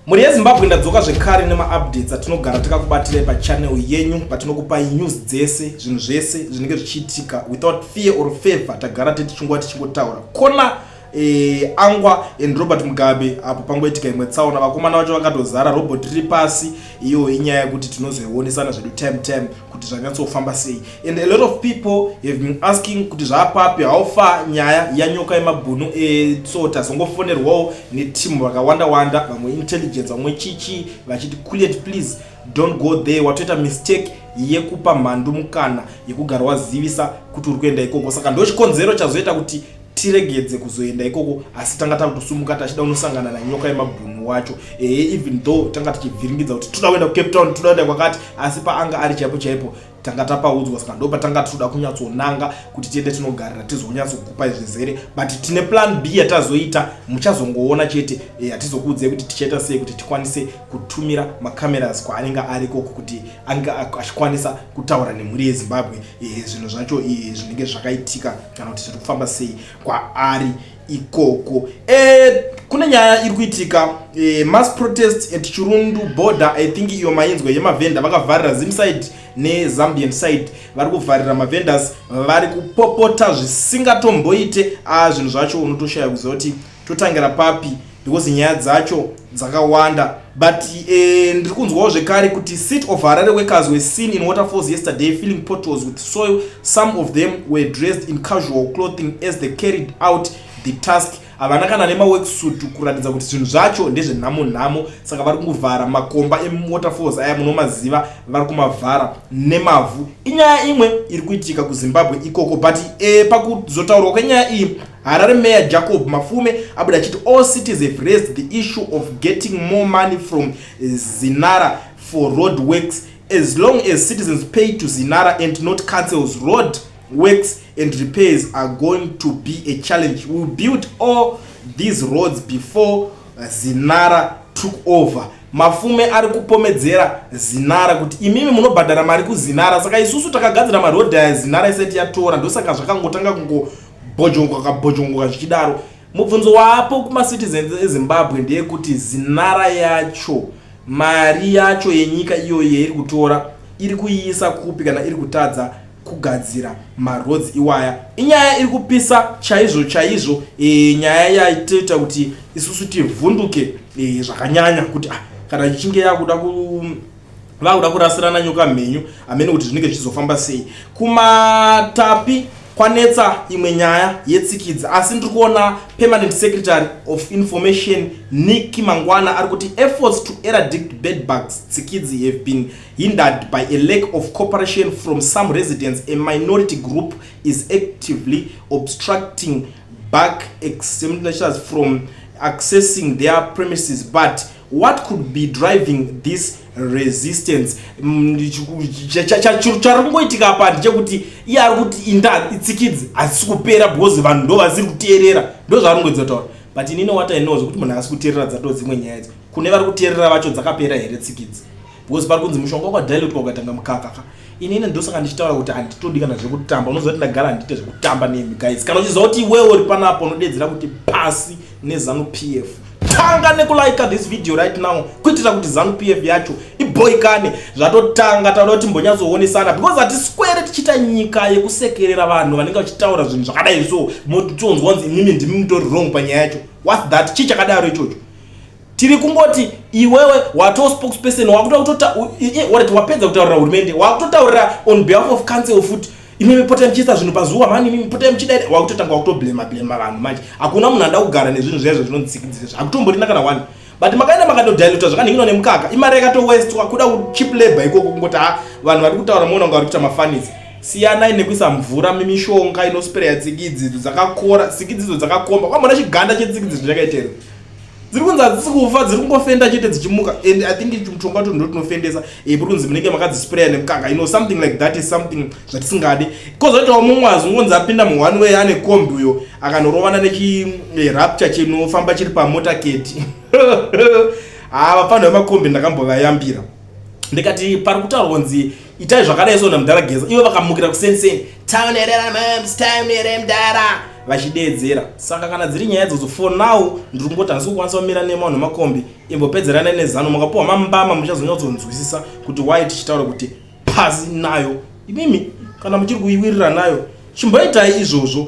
Mhuri yeZimbabwe, ndadzoka zvekare nemaupdates atinogara takakubatirai pachannel yenyu, patinokupai news dzese, zvinhu zvese zvinenge zvichiitika without fear or favor. Tagara tichingova tichingotaura kona Angwa and Robert Mugabe. Apo pangoitika imwe tsaona, vakomana vacho vakatozara robot riri pasi. Iyo inyaya yekuti tinozoionesana zvedu time time kuti zvanyatsofamba sei. And a lot of people have been asking kuti zvaapapi, how far nyaya yaNyoka yemabhunu. So tazongofonerwawo neteam vakawanda wanda, vamwe intelligence, vamwe chichi, vachiti, "Kulet, please don't go there. Watoita mistake yekupa mhandu mukana yekugara wazivisa kuti uri kuenda ikoko." Saka ndo chikonzero chazoita kuti tiregedze kuzoenda ikoko, asi tanga takutosumuka tachida kunosangana naNyoka yemabhunu wacho. Ehe, even though tanga tichivhiringidza kuti toda kuenda kuCape Town, toda kuenda kwakati, asi paanga ari chaipo chaipo tanga tapaudzwa. Saka ndo patanga toda kunyatsonanga kuti tiende tinogarira, tizonyatsokupai zvizere. But tine plan B yatazoita, muchazongoona chete. Hatizokuudzai kuti tichaita sei kuti tikwanise kutumira macameras kwaanenge ari ikoko, kuti ange achikwanisa kutaura nemhuri yeZimbabwe zvinhu zvacho zvinenge zvakaitika kana kuti zviri kufamba sei kwaari ikoko. Kune nyaya iri kuitika, mass protest at Chirundu border. I think iyo mainzwa yemavhenda vakavharira Zim side neZambian side, vari kuvharira mavendors, vari kupopota zvisingatomboite. A, zvinhu zvacho unotoshaya kuziva kuti totangira papi, because nyaya dzacho dzakawanda. But ndiri kunzwawo zvekare kuti City of Harare workers were seen in Waterfalls yesterday filling potholes with soil. Some of them were dressed in casual clothing as they carried out the task. Havana kana nemaworksuit, kuratidza kuti zvinhu zvacho ndezvenhamo nhamo. Saka vari kungovhara makomba emuWaterfalls aya, munomaziva, vari kumavhara nemavhu. Inyaya imwe iri kuitika kuZimbabwe ikoko. But pakuzotaurwa kwenyaya iyi, Harare Mayor Jacob Mafume abuda achiti all cities have raised the issue of getting more money from Zinara for road works. As long as citizens pay to Zinara and not councils, road works and repairs are going to be a challenge. We built all these roads before Zinara took over. Mafume ari kupomedzera Zinara kuti imimi munobhadhara mari kuZinara, saka isusu takagadzira marodhi aya Zinara isati yatora. Ndosaka zvakangotanga kungobhojongoka bhojongoka zvichidaro. Mubvunzo waapo kumacitizens eZimbabwe ndeyekuti Zinara yacho, mari yacho yenyika iyoyi yairi kutora, iri kuiisa kupi kana iri kutadza kugadzira maroads iwaya? Inyaya iri kupisa chaizvo chaizvo. Nyaya yaitoita kuti isusu tivhunduke zvakanyanya kuti kana ichinge yakuda ku vakuda kurasirana nyoka mhenyu, hamene kuti zvinenge zvichizofamba sei. Kumatapi kwanetsa imwe nyaya yetsikidzi, asi ndiri kuona Permanent Secretary of Information Nick Mangwana ari kuti efforts to eradicate bedbugs, tsikidzi, have been hindered by a lack of cooperation from some residents. A minority group is actively obstructing bug examiners from accessing their premises. But what could be driving this resistance? Chari kungoitika apa ndechekuti iye ari kuti inda itsikidzi hadzisi kupera because vanhu ndo vasiri kuteerera. Ndo zvaari kungoedza kutaura. But inini what I know, zvekuti munhu asi kuteerera dzato dzimwe nyaya idzi. Kune vari kuteerera vacho, dzakapera here tsikidzi? Because pari kunzi mushonga wakadilutwa ukatanga mukaka ka. Inini ndosaka ndichitaura kuti handitodi kana zvekutamba. Unoziva kuti ndagara handiite zvekutamba nemi guys. Kana uchiziva kuti iwewe uri panapo unodedzera kuti pasi neZANU PF, tanga nekulike this video right now kuitira kuti ZANU PF yacho ibhoikane. Zvatotanga, tauda kuti timbonyatsoonesana, because hatiswere tichiita nyika yekusekerera vanhu vanenge vachitaura zvinhu zvakadai. So motonzwa kunzi imimi ndimi mutori wrong panyaya yacho. What's that? Chii chakadaro ichocho? Tiri kungoti iwewe wato spokesperson, wakuda kutota alright, wapedza kutaurira hurumende, wakutotaurira on behalf of council futi. Imimi potai muchiisa zvinhu pazuva mani, imimi potai muchidai. Wakutotanga wakutoblema blema vanhu manje. Hakuna munhu anoda kugara nezvinhu zvaizvo zvinonzikidzisa, hakutomborina kana one. But makaenda makatodiluta zvakanhinginwa nemukaka, imari yakatowastwa kuda cheap labor ikoko. Kungoti ha, vanhu vari kutaura muona kunga vari kuita mafunnies. Siyanai nekuisa mvura mumishonga inospreya tsikidzi dzakakora, tsikidzidzo dzakakomba. Kwambona chiganda chetsikidzidzo chakaitero, dziri kunzi hadzisi kufa, dziri kungofenda chete dzichimuka. And I think mushonga wacho ndo tinofendesa. Kuri kunzi munenge makadzispreya nemukaka, something like that is something zvatisingadi. Kozoitawo mumwe azongonzi apinda muone way ane kombi uyo, akanorovana nechirapture chinofamba chiri pamotorcade. Ha, vapfanhu vemakombi ndakambovayambira, ndikati pari kutaurwa kunzi itai zvakadai so namudhara Geza, ivo vakamukira kusenseni, "Taunerera mams, taunere mudhara." Vachideedzera. Saka kana dziri nyaya idzodzo, for now ndiri kungoti handisi kukwanisa kumira nemavanhu emakombi. Imbopedzeranai neZanu, mukapiwa mambama muchazonyatsonzwisisa kuti why tichitaura kuti pasi nayo. Imimi kana muchiri kuiwirira nayo, chimboitai izvozvo.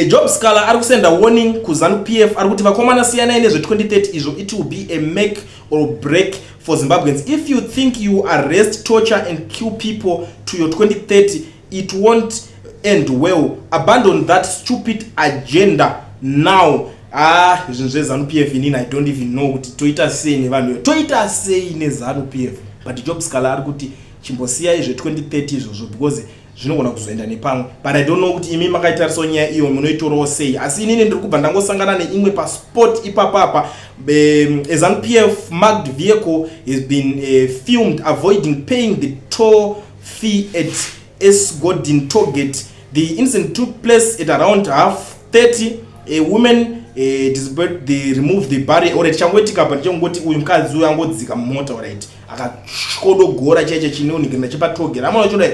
Job Sikhala ari kusenda warning kuZanu PF. Ari kuti, "Vakomana, siyanai nezve2030 izvo. It will be a make or break for Zimbabweans. If you think you arrest, torture and kill people to your 2030, it won't end well. Abandon that stupid agenda now." Ah, zvinhu zveZanu PF, inini I don't even know kuti toita sei nevanhu, toita sei neZanu PF. But Job Sikhala ari kuti chimbosiyai zve2030 izvozvo because zvinogona kuzoenda nepamwe. But I don't know kuti imi makaitarisawo nyaya iyo munoitorawo sei. Asi inini ndiri kubva ndangosangana neimwe paspot ipapapa. A ZANU PF marked vehicle has been filmed avoiding paying the toll fee at Esigodini tollgate. The incident took place at around half 30. A woman the remove the barrier. Alright, changoitika pa ndechongoti uyu mukadzi uyu angodzika mumota, alright, akasvodogora chaicho chinoonekera chepatollgate. Amona chodai,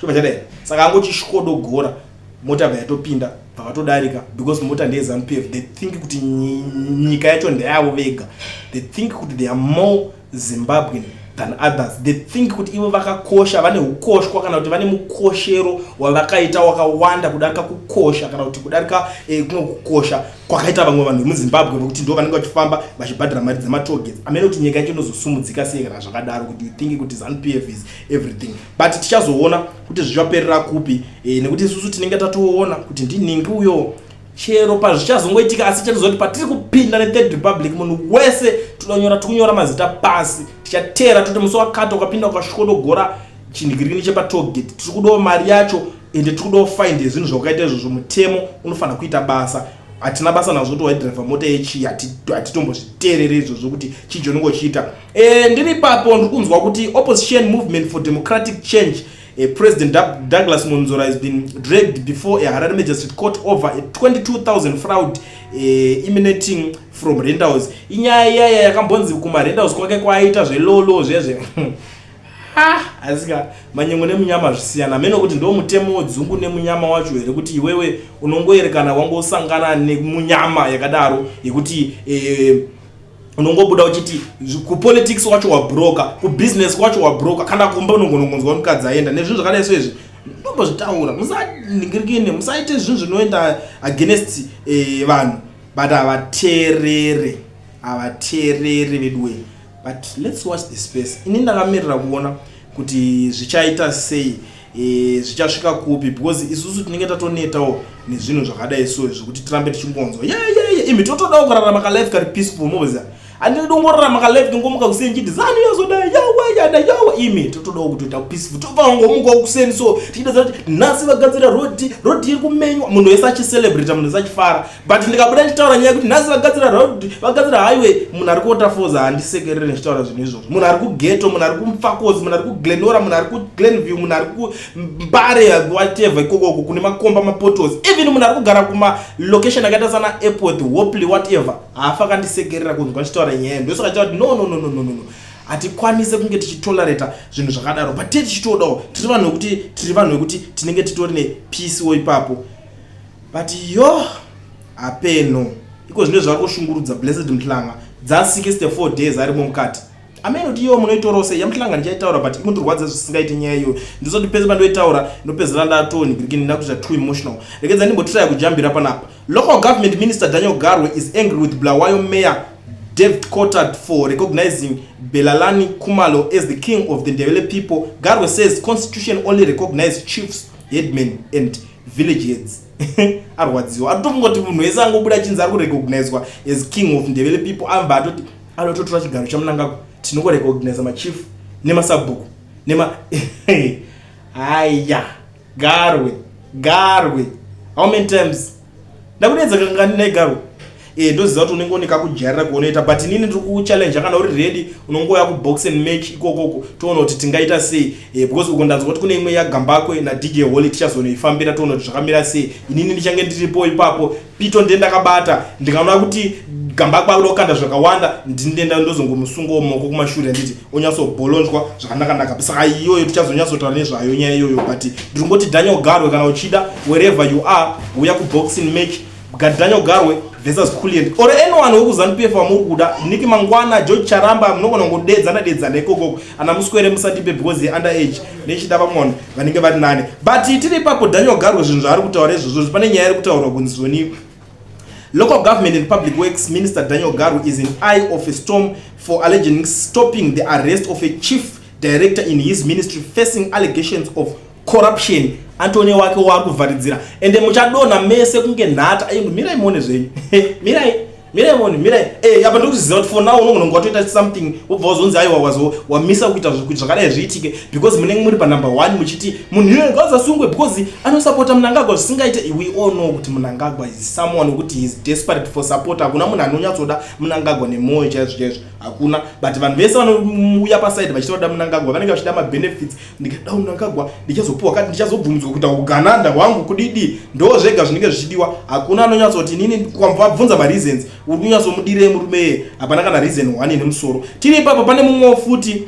chobva chadai. Saka angochisvodogora, mota bva yatopinda, bva because mota ndeyeZANU PF. They think kuti nyika yacho ndeyavo vega. They think kuti they are more Zimbabwean than others. They think kuti ivo vakakosha, vane ukoshwa kana kuti vane mukoshero wavakaita wakawanda kudarika kukosha kana kuti kudarika kumwe kukosha kwakaita vamwe vanhu vemuZimbabwe, vekuti ndo vanenge vachifamba vachibhadhara mari dzematollgates. Amene kuti nyika yacho inozosumudzika sei kana zvakadaro, kuti you think kuti ZANU PF is everything. But tichazoona kuti zvichaperera kupi, nekuti isusu tinenge tatoona kuti ndinhingi uyo chero pazvichazongoitika. Asi chatozoti patiri kupinda neThird Republic, munhu wese tinonyora, tikunyora mazita pasi, tichateera toti musi wakati ukapinda ukasvodogora chinhigirini chepatollgate, tiri kudawo mari yacho, ende tiri kudawo fine yezvinhu zvakaita izvozvo. Mutemo unofanira kuita basa. Hatina basa nazvo kuti waidhiraivha mota yechii, hatitombozviteerere izvozvo kuti chii chaunenge uchiita. Ndiri ipapo, ndiri kunzwa kuti Opposition Movement for Democratic Change President Douglas Mwonzora has been dragged before a Harare Magistrate Court over a 22,000 fraud emanating from rentals. Inyaya iyaya yakambonzi kumarentals kwake kwaaita zvelolo zvezve. Ah, asika manyengo nemunyama zvisiyana mene kuti ndo mutemo wedzungu nemunyama wacho here, kuti iwewe unongoerekana wangosangana nemunyama yakadaro yekuti unongobuda uchiti kupolitics wacho wabroka, kubusiness kwacho wabroka, kana kumba unongonongonzwa mukadzi aenda nezvinhu zvakadai. So izvi ndombozvitaura, musaningirikine, musaite zvinhu zvinoenda against vanhu. But havateerere, havateerere veduwe. But let's watch the space. Ini ndakamirira kuona kuti zvichaita sei, zvichasvika kupi, because isusu tinenge tatonetawo nezvinhu zvakadai so, zvekuti tirambe tichingonzwa yeyeye. Imi totodawo kurarama kalife kari peaceful. Moziva, handidi kungorarama kalife kingomuka kuseni chiti ZANU yazodai, yawe yada yawe. Imi totodawo kutoita peaceful. Tobva ngomukawo kuseni so tichidadza kuti nhasi vagadzira rodhi, rodhi iri kumenywa, munhu wese achicelebrata, munhu wese achifara. But ndikabuda ndichitaura nyaya yekuti nhasi vagadzira road, vagadzira highway, munhu ari kuWaterfalls handisekerere ndichitaura zvinhu izvozvo. Munhu ari kughetto, munhu ari kuMufakose, munhu ari kuGlen Norah, munhu ari kuGlen View, munhu ari kuMbare, whatever ikokoko kune makomba, mapotholes, even munhu ari kugara kumalocation akaita sana Airport, Hopley, whatever, haafa akandisekerera kunzwa ndichitaura nyaya. Ndosaka chitaura kuti no, no, no, no, no, no, hatikwanise kunge tichitolerata zvinhu zvakadaro. But tee tichitodawo, tiri vanhu vekuti tinenge titori nepeacewo ipapo. But yo, hapeno iko zvino zvari kushungurudza Blessed Mhlanga dza64 days arimo mukati. Amene kuti iyo munoitorawo sei yaMhlanga, ndichaitaura, but inondorwadza zvisingaiti nyaya iyoyo. Ndisoti pese pandoitaura ndopedzera ndatoni ndakuita too emotional. Regedza ndimbotiraya kujambira panapa. Local Government Minister Daniel Garwe is angry with Bulawayo Mayor David Coltart for recognizing Belalani Kumalo as the king of the Ndebele people. Garwe says constitution only recognize chiefs, headmen and village heads. Arwadziwa, atofunga kuti munhu wese angobuda achinzi ari kurecognizwa as king of Ndebele people amba atoti anototora chigaro chaMnangagwa. Tinongorecogniza machief nemasabhuku nema haya. Garwe, Garwe, how many times ndakudedza kangani naiGarwe? Ndoziva kuti unenge une kakujarira kuonoita, but inini ndiri kuchallenge. Kana uri ready, unongouya kubox and match ikokoko, toona kuti tingaita sei, because uko ndanzwa kuti kune imwe yaGambakwe naDJ Holly. Tichazonoifambira, toona kuti zvakamira sei. Inini ndichange ndiripo ipapo, pito ndiye ndakabata. Ndikaona kuti Gambakwe akuda kukanda zvakawanda, ndinenda ndozongomusungawo maoko kumashure, handiti? Onyatsobholonjwa zvakanakanaka. Saka iyoyo tichazonyatsotaura nezvayo nyaya iyoyo, but ndiri kungoti Daniel Garwe, kana uchida, wherever you are, uya kuboxing match, Daniel Garwe versus Kulliant or anyone wekuZANU PF wamuri kuda, Nick Mangwana, George Charamba, munogona kungodedzana dedzana ikokoko. Ana muswere musandipe because under age, nechida vamwe vanhu vanenge vari nane. But tiri ipapo, Daniel Garwe, zvinhu zvaari kutaura izvozvo, pane nyaya iri kutaurwa kunzi zvoni Local Government and Public Works Minister Daniel Garwe is in eye of a storm for allegedly stopping the arrest of a chief director in his ministry facing allegations of corruption. Antone wake waari kuvharidzira, ende muchadonha mese kunge nhata. Mirai muone zvenyu, mirai, mirai muone, mirai. Apa ndikuziva kuti for now unogona kunge watoita something, wobva wazonzi aiwa, wazo wamisa kuita kuti zvakadai zviitike, because munenge muri panumber one muchiti munhu iyoyo ngaazasungwe because anosapota Munangagwa zvisingaite. We all know kuti Munangagwa is someone wekuti he is desperate for support. Hakuna munhu anonyatsoda Munangagwa nemwoyo chaizvo chaizvo, hakuna. But vanhu vese vanouya paside vachida kuda Munangagwa vanenge vachida mabenefits. Ndikada Munangagwa ndichazopiwa kati, ndichazobvumidzwa kuita ugananda hwangu, kudidi, ndo zvega zvinenge zvichidiwa. Hakuna anonyatsoti inini kwambabvunza mareasons uri kunyatsomudirei murume iye, hapana kana reason one ine musoro. Tiri ipapo, pane mumwewo futi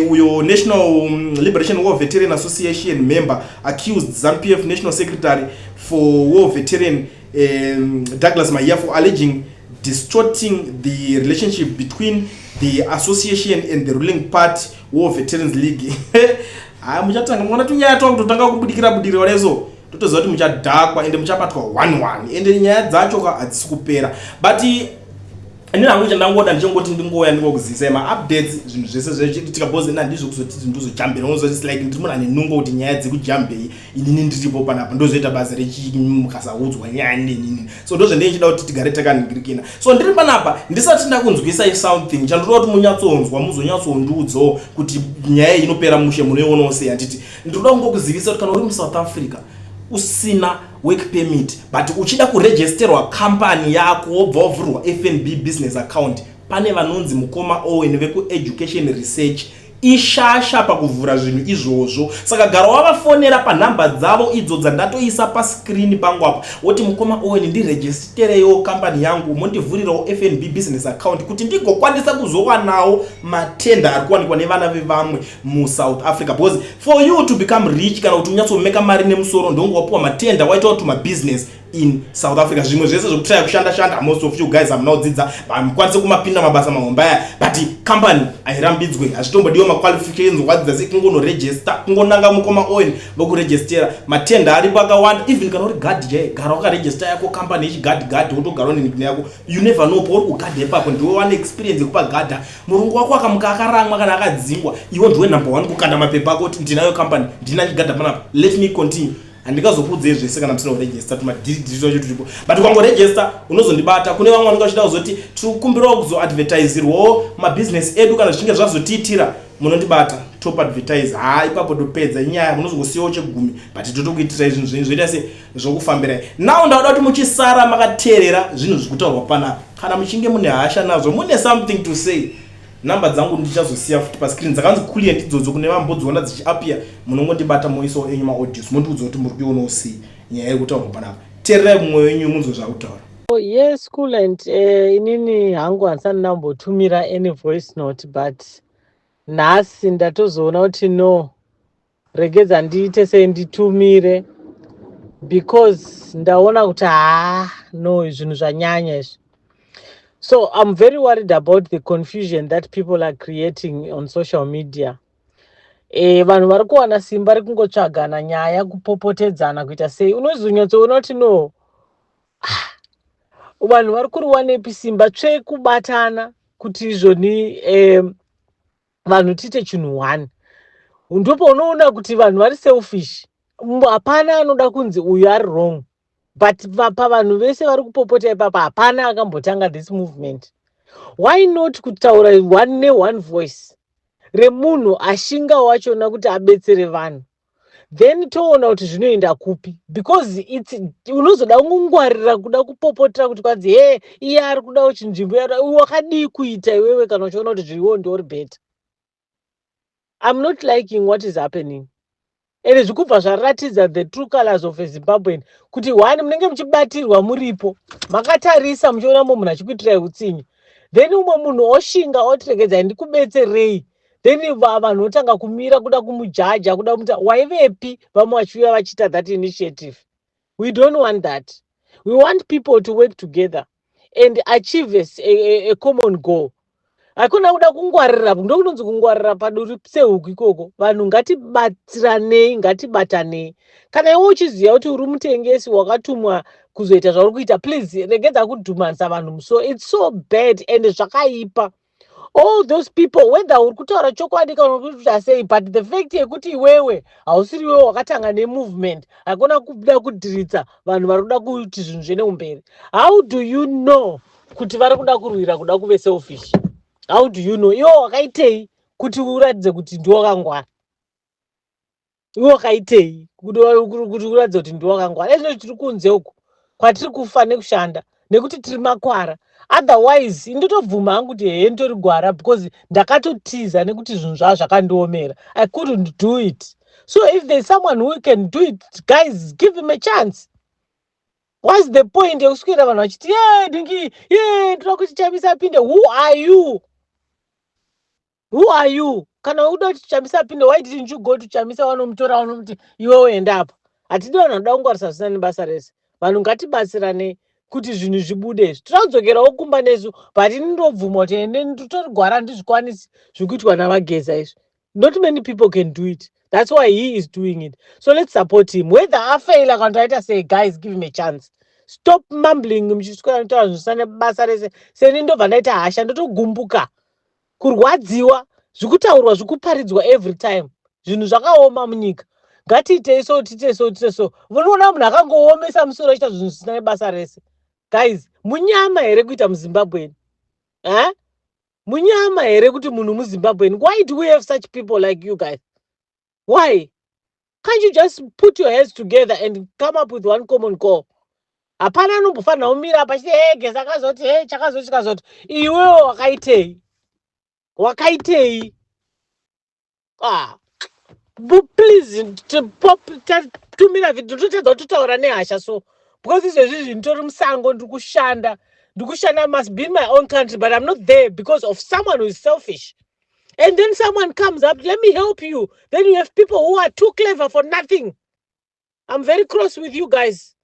uyo National Liberation War Veteran Association member accused ZANU PF national secretary for war veteran Douglas Mahiya for alleging distorting the relationship between the association and the ruling party War Veterans League. Haya, muchatanga muona tunyaya twakutotanga kubudikira budikira kudai, totoziva kuti muchadhakwa, ende muchabatwa one one, ende nyaya dzacho ka hadzisi kupera. But ini hangu chandangoda ndichongoti ndingouya ndingokuzisai maupdates, zvinhu zvese zvechiitika, because ini handizvo kuzoti ndozojambira. Unozoti like ndiri munhu ane nungo kuti nyaya dzekujambei, inini ndiripo panapa, ndozoita basa rechimukasaudzwa nyaya nenini. So ndozvandinge ndichida kuti tigare takaningirikina. So ndiri panapa, ndisati ndakunzwisai something chandoda kuti munyatsonzwa, muzonyatsondiudzawo kuti nyaya iyi inopera mushe, munoionawo sei, handiti? Ndinoda kungokuzivisa kuti kana uri muSouth Africa usina work permit but uchida kuregisterwa company yako, wobva wavhurwa FNB business account, pane vanonzi mukoma Owen vekuEducation Research, ishasha pakuvhura zvinhu izvozvo. Saka gara wavafonera panhamba dzavo idzo dzandatoisa pascreen pangu apa, woti, "Mukoma Owen, ndiregisterewo kambani yangu, mondivhurirawo FNB business account kuti ndigokwanisa kuzowanawo matender ari kuwanikwa nevana vevamwe muSouth Africa." Because for you to become rich, kana kuti unyatsomeka mari nemusoro, ndonge wapiwa matender, waitawo tumabusiness in South Africa. Zvimwe zvese zvekutraya kushanda shanda, most of you guys hamuna kudzidza, hamukwanisi kumapinda mabasa mahombe aya, but company hairambidzwe, hazvitombodiwa maqualifications wadzidza sei. Kungonoregister, kungonanga mukoma Owen vokuregistera. Matender aripo akawanda. Even kana uri guard chai, gara wakaregister yako company yechigadhi gadhi, wotogara nenhikini yako. You never know, pauri kugadha ipapo ndiwe wane experience yekupagadha. Murungu wako akamuka akaramwa kana akadzingwa, iwe ndiwe number one kukanda mapepa ako kuti ndinayo company, ndina chigadha panapa, let me continue. Handingazokuudzei zvese kana musina kuregister, tumadhiridhiri twacho turipo, but ukangoregister unozondibata. Kune vamwe vanenge vachida kuzoti tiri kukumbirawo kuzoadvertisirwawo mabhizinesi edu, kana zvichinge zvazotiitira, munondibata, top advertise. Ha, ipapo topedza inyaya, munozongosiyawo chegumi, but totokuitirai zvinhu zvenyu zvoita se zvokufambirai. Now ndauda kuti muchisara makateerera zvinhu zviri kutaurwa panapa. Kana muchinge mune hasha nazvo, mune something to say, namba dzangu ndichazosiya futi pascreen, dzakanzi Kulliant idzodzo, kune vambodziona dzichiappear. Munongondibata, moisawo enyu maaudios, mondiudza kuti muri kuionawo sei nyaya iri kutaurwa panapa. Teererai mumwe wenyu munzwe zvakutaura. Oh, yes, Kulliant, inini hangu handisati ndambotumira any voice note, but nhasi ndatozoona kuti no, regedza ndiite sei, nditumire, because ndaona kuti haa, no, zvinhu zvanyanya izvi. So I'm very worried about the confusion that people are creating on social media. Vanhu vari kuwana simba rekungotsvagana nyaya, kupopotedzana, kuita sei. Unozonyatsoona kuti no, vanhu vari kuriwanepi simba tsve kubatana kuti izvoni vanhu tiite chinhu one? Ndopaunoona kuti vanhu vari selfish. Hapana anoda kunzi uyu ari wrong, but pavanhu vese vari kupopota ipapa, hapana akambotanga this movement. Why not kutaura one neone voice remunhu ashinga wachona kuti abetsere vanhu, then toona kuti zvinoenda kupi? Because its unozoda kungwarira kuda kupopotera kuti kwanzi he, iye ari kuda chinzvimbo, wakadii kuita iwewe kana uchiona kuti zviriwo ndori better? I'm not liking what is happening. Ende zvikubva zvaratidza the true colors of a Zimbabwean, kuti one, munenge muchibatirwa muripo, makatarisa, muchiona mumwe munhu achikuitirai utsinye, then umwe munhu oshinga otiregedzai ndikubetserei, then vanhu votanga kumira kuda kumujaja, kuda kumuta waivepi vamwe vachiuya vachiita that initiative. We don't want that. We want people to work together and achieve a common goal. Hakuna kuda kungwarira, ndokunonzi kungwarira paduri sehuku ikoko. Vanhu ngatibatsiranei, ngatibatanei. Kana iwe uchiziva kuti uri mutengesi wakatumwa kuzoita zvauri kuita, please regedza kudhumanisa vanhu. So it's so bad and zvakaipa. All those people, whether uri kutaura chokwadi kana uri kuita sei, but the fact yekuti iwewe hausiri iwewe wakatanga nemovement, hakuna kuda kudhiritsa vanhu vari kuda kuti zvinhu zviende kumberi. How do you know kuti vari kuda kurwira kuda kuve selfish? How do you know? Iwe wakaitei kuti uratidze kuti ndiwe wakangwara? Iwe wakaitei kuti uratidze kuti ndiwe wakangwara? Ezvino tiri kunze uku kwatiri kufa nekushanda nekuti tiri makwara. Otherwise indotobvuma hangu kuti hee, nditori gwara, because ndakatotiza nekuti zvinhu zvava zvakandiomera. I couldn't do it. So if there's someone who can do it, guys, give him a chance. What's the point yekuswera vanhu vachiti, "Ye ndingi ye, ndoda kuti Chamisa apinde"? Who are you? Who are you? Kana uda kuti Chamisa apinde, why didn't you go to Chamisa? Vanomutora, vanomuti, "Iwewe enda apa." Hatidi vanhu vanoda kungwarisa zvisina nebasa rese. Vanhu ngatibatsiranei kuti zvinhu zvibude izvi. Toda kudzokerawo kumba nesu, but ini ndobvuma kuti ende nditori gwara, handizvikwanisi zvikuitwa navaGeza izvi. Not many people can do it. That's why he is doing it. So let's support him, whether afaila kana kuti aita sei. Guys, give him a chance. Stop mumbling muchiswera notaura zvinhu zvisina nebasa rese. Seni ndobva ndaita hasha, ndotogumbuka, kurwadziwa. Zvikutaurwa, zvikuparidzwa every time, zvinhu zvakaoma munyika, ngatiitei so, tiite so, tiite so. Unoona munhu akangoomesa musoro achiita zvinhu zvisina nebasa rese. Guys, munyama here kuita muZimbabweni? Eh? Munyama here kuti munhu muZimbabweni? Why do we have such people like you guys? Why can't you just put your heads together and come up with one common goal? Hapana anombofanira kumira apa achiti, "He, Geza akazoti, he, chakazoti, chakazoti." Iwewo wakaitei? Wakaitei? Ah, please tumira video. Totedza kutotaura nehasha so, because izvezvi zvinhu nditori musango, ndiri kushanda, ndiri kushanda. Must be in my own country, but I'm not there because of someone who is selfish. And then someone comes up, "Let me help you." Then you have people who are too clever for nothing. I'm very cross with you guys.